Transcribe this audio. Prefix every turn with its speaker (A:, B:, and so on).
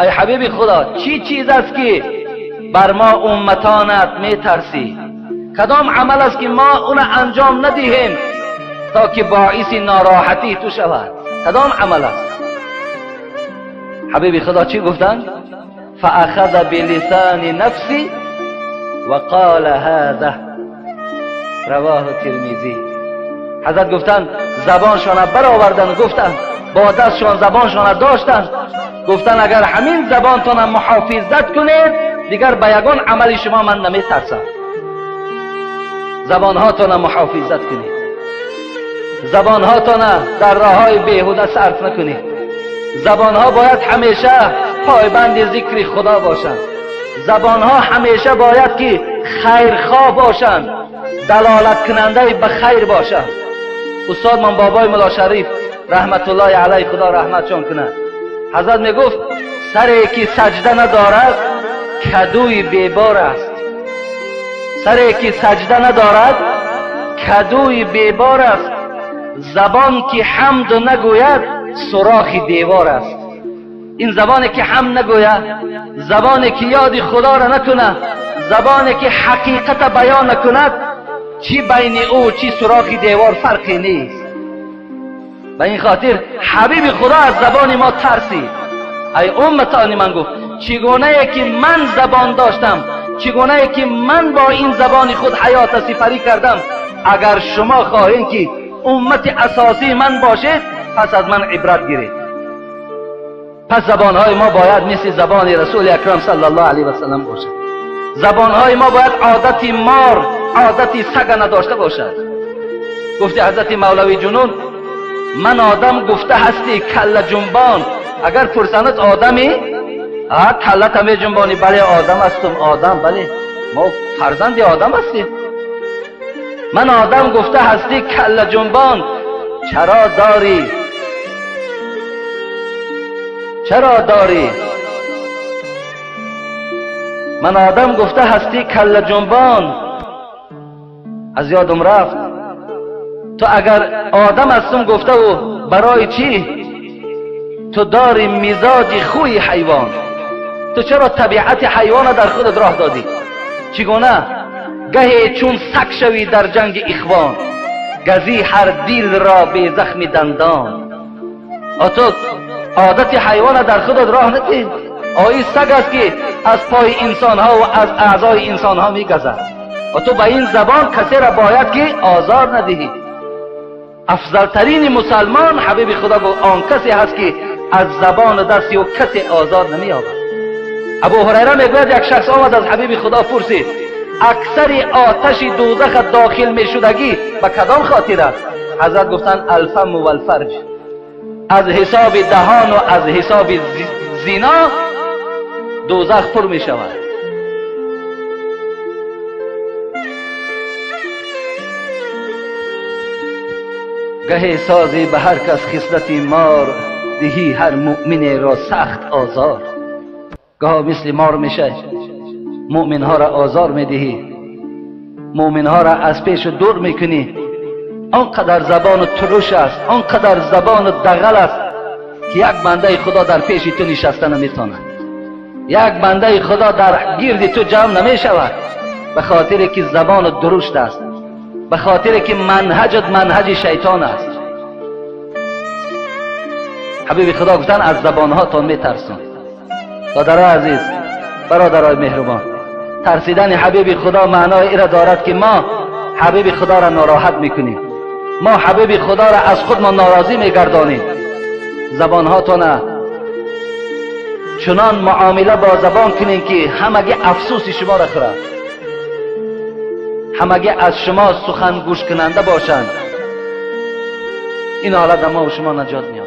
A: ای حبیب خدا چی چیز است که بر ما امتانت میترسی؟ کدام عمل است که ما اون انجام ندهیم تا که باعث ناراحتی تو شود؟ کدام عمل است؟ حبیب خدا چی گفتند؟ فاخذ بلسان نفسی وقال هذا. رواه ترمذی. حضرت گفتند زبانشان برآوردند، گفتند با دستشان زبانشان داشتند، گفتند اگر همین زبانتان محافظت کنید دیگر به یگان عمل شما من نمیترسم. زبانهاتان محافظت کنید، زبانهاتان در راههای بیهوده صرف نکنید. زبانها باید همیشه پایبند ذکر خدا باشند. زبانها همیشه باید که خیرخواه باشند، دلالت کننده به خیر باشند. استاد من بابای ملا شریف رحمت الله علیه، خدا رحمتشان کنه، حضرت میگفت سری که سجده ندارد کدوی بیبار است. سری که سجده ندارد کدوی بیبار است. زبان که حمد نگوید سوراخ دیوار است. این زبانی که حمد نگوید، زبانی که یاد خدا را نکنه، زبانی که حقیقت بیان نکند، چی بین او چی سوراخ دیوار فرقی نیست. به این خاطر حبیب خدا از زبان ما ترسید. ای امتان من، گفت چگونه که من زبان داشتم، چگونه که من با این زبان خود حیات سپری کردم، اگر شما خواهید که امت اساسی من باشید پس از من عبرت گیرید. پس زبانهای ما باید مثل زبان رسول اکرم صلی الله علیه و سلم باشد. زبانهای ما باید عادت مار، عادت سگ نداشته باشد. گفته حضرت مولوی جنون من آدم گفته هستی کله جنبان، اگر پرسند آدمی کله تا می جنبانی، بله آدم هستم، آدم، بله ما فرزند آدم هستیم. من آدم گفته هستی کله جنبان، چرا داری، چرا داری؟ من آدم گفته هستی کله جنبان، از یادم رفت. تو اگر آدم هستم گفته و برای چی تو داری مزاج خوی حیوان؟ تو چرا طبیعت حیوان در خودت راه دادی؟ چگونه؟ گهی چون سگ شوی در جنگ اخوان، گزی هر دیل را به زخم دندان. تو عادت حیوان در خودت راه ندی. آیی سگ است که از پای انسان ها و از اعضای انسان ها میگزد و تو به این زبان کسی را باید که آزار ندهی. افضلترین مسلمان حبیب خدا گفت آن کسی هست که از زبان دست او کسی آزار نمییابد. ابو هریره میگوید یک شخص آمد از حبیب خدا پرسید اکثر آتش دوزخ داخل میشدگی به کدام خاطر است؟ حضرت گفتند الفم و الفرج، از حساب دهان و از حساب زنا دوزخ پر می شود. گه سازی به هر کس خصلت مار، دهی هر مؤمن را سخت آزار. گاه مثل مار میشه، مؤمن ها را آزار میدهی، مؤمن ها را از پیش دور میکنی. آنقدر زبان ترش است، آنقدر زبان دغل است که یک بنده خدا در پیش تو نشسته نمیتواند، یک بنده خدا در گرد تو جمع نمیشود، به خاطر که زبان درشت است، به خاطر که منهجت منهج شیطان است. حبیب خدا گفتن از زبانها تان میترسم. برادرای عزیز، برادرای مهربان، ترسیدن حبیب خدا معنای این را دارد که ما حبیب خدا را ناراحت میکنیم، ما حبیب خدا را از خود ما ناراضی میگردانیم. زبانهاتان چنان معامله با زبان کنین که همگی افسوس شما را خورد، همگی از شما سخن گوش کننده باشند. این حالت ما و شما نجات می‌یابد.